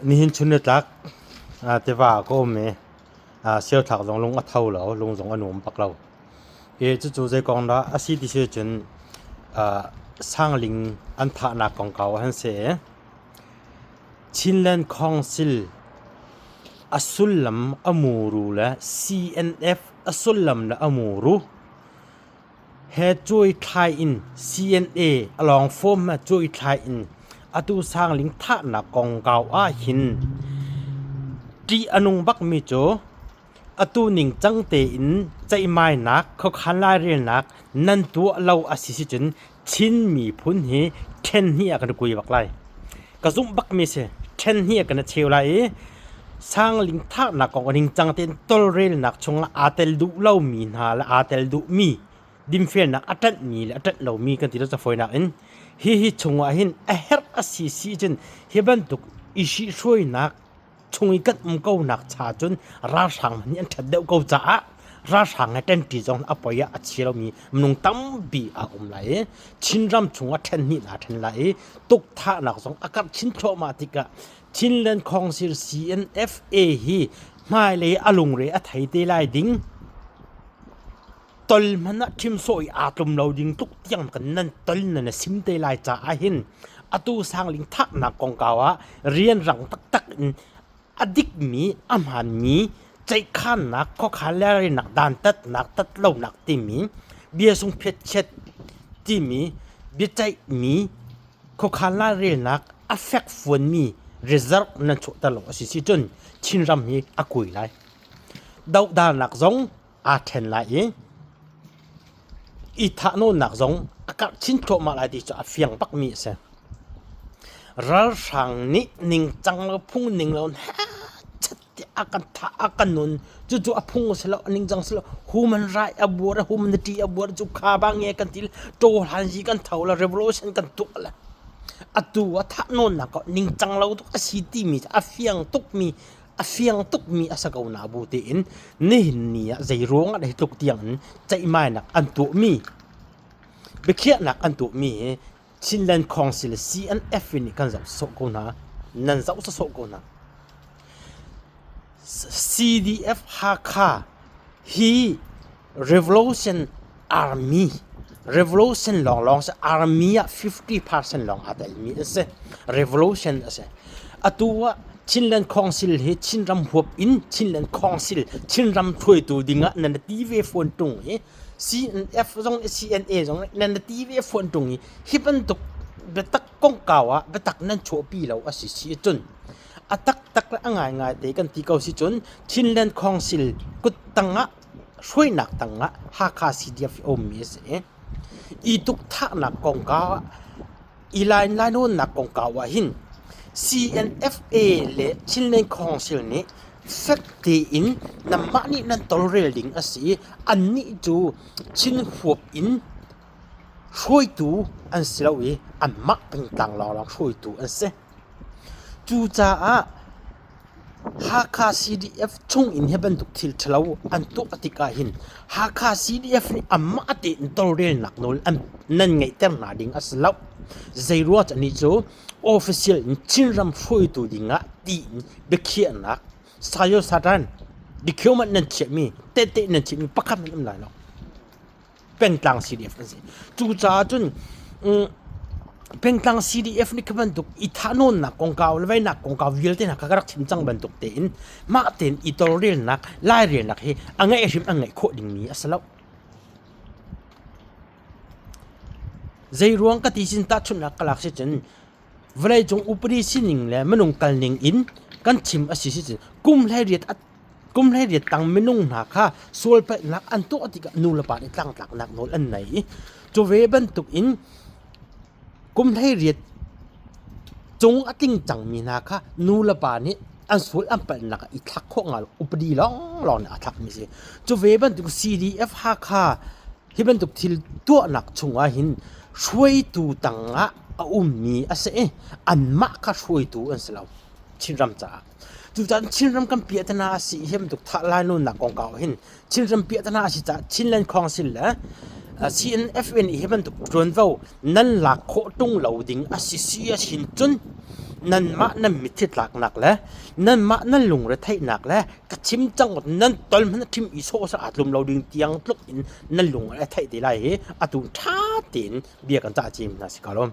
Nihin chun nitlak tiva ah ka um i siothlak zong lung a tho lo, lung zong a nuam bak lo. I cucu zei kong dah a si ti si ahcun Sangling an thahnak kongkau ah han si i Chinland Council a sullam a muru le CNF a sullam le a muru he cuaithlai in CNA a lawng form he cuaithlai in atu Sangling thahnak kongkau ahhin ṭih a nung bakmi cu atu ningcang tein ceihmainak khuakhan lairelnak nan tuah lo a si sicun Chin miphun hi ṭhen hnih ah kan i kui bak lai. Ka zumh bakmi si. Ṭhen hnih ah kan i cheu lai i Sangling thahnak kong a ningcang tein tawlrelnak chungah aa tel duh lomi hna le aa tel duhmi dinfelnak a ṭanhmi le a ṭanh lomi kan ti lo cafawinak in hihi chungah hin a herh a si si cun hi bantuk i hruainak chung i kan um ko nak cha cun ralhrang nih an ṭhat deuh ko caah ralhrang he ṭanṭi zong a poi ah a chia lomi minung tampi a um lai i Chinram chungah ṭhen hnih naa ṭhen lai i tukthahnak zong a karh chin thluahmah tikah Chinland Council CNFA hi hmailei a lungre a thei te lai ding tol hmanh ah ṭhim sawh i aa tlum lo ding tluk tiang kan nan tol nan i sim te lai caah hin atu Sangling thahnak kongkau ah rianrang taktak in a dikmi a hmaanmi ceihkhannak khuakhan le rinak dantatnak tatlonak timi bia sung phiatchiat timi biaceihmi khuakhan lairelnak a fekfuanmi reserve nan chuahter lo a si si cun Chinram hi a kui lai. Dohdalnak zong aa ṭhen lai i i thahnawnnak zong a karh chin thluahmah lai ti cu a fiang bakmi a si. Ralhrang nih ningcang lo phung ning lo chat a kan thah a kan nun cucu a phung a si lo a ningcang si lo human right a buar humanity a buar cu kha ba nge kan ti ṭawhlan hi kan tho la revolution kan tuah la atu a thahnawnnak ko ningcang lo tuk a si timi a fiang tukmi a fiang tukmi a si ko na bu tein nihin ni ah zei ruangah dah hi tluk tiang in ceihmainak an tuahmi biakhiahnak an tuahmi hi Chinland Council CNF nih kan zoh sawh ko hna nan zoh sawsawh ko hna CDF Hakha hi Revolution Army Revolution lawnglawng si Army ah 50% lawng aa telmi a si Revolution a si atu ah Chinland Council hi Chinram huap in Chinland Council Chinram hruaitu dingah nan ti ve fawn ṭung i CNF zong CNA zong nan ti ve fawn ṭung i hi bantuk biatak kongkau ah biatak nan chuahpi lo a si si cun a taktak le a ngaingai te kan ti ko si cun Chinland Council kut tangah hruainak tangah Hakha CDF a ummi a si. I tukthahnak kongkau ah i lainawnnak kongkau ah hin CNFA le Chinland Council nih fek tein nanmah nih nan tawlrel ding a si i annih cu Chin huap in hruaitu an si lo i anmah pengtlang lawnglawng hruaitu an si. Cucaah Hakha CDF chungin hi bantuk thil ṭhalo an tuah tikah hin Hakha CDF nih anmah tein tawlrelnak nawl nan ngeihter hna ding a si lo. Zeiruang ah nih cu official in Chinram hruaitu dingah tiin biakhiahnak Sayo Satan document nan chiahmi tehte nan chiahmi pakhat hmanh um lai lo. Pengtlang CDF an si. Cucaah cun pengtlang CDF nih khi bantuk i thahnawnnak kongkau le veinak kongkau vialte hna kha ka rak chim cang bantuk tein mah tein i tawlrelnak lairelnak hi a ngeih hrim a ngeih khawh dingmi a si lo. Zei ruang ka ti sin tahchunhnak ka lak si cun vawleicung upadi sining le minung kalning in kan chim a si si cun kum 18 a Kum 18 tang minung hna kha sualpalhnak an tuah tikah nulepa nih tlangtlaknak nawl an nei i cu ve bantukin kum 18 cung a tling cangmi hna kha nulepa nih an sual an palhnak ah i thlak khawh hnga lo upadi lawnglawng nih aa thlakmi a si. Cu ve bantuk CDF Hakha hi bantuk thil tuahnak chungah hin hruaitu tangah a ummi a si i anmah kha hruaitu an si lo Chinram caah. Cucaah Chinram kan piahtana a si hi bantuk thah lainawnnak kongkau hin Chinram piahtana a si caah Chinland Council le CNFN hi bantuk ṭuanvo nan lak khawh ṭung lo ding a si si a sin cun Nanmah nan mitthli tlaknak le nanmah nan lungretheihnak le ka chim cang nan tol hmanh a ṭhim i sawhsawh aa tlum lo ding tiang tluk in nan lung a theih te lai hi atu ṭha tein bia kan cah cim hna si ko lo.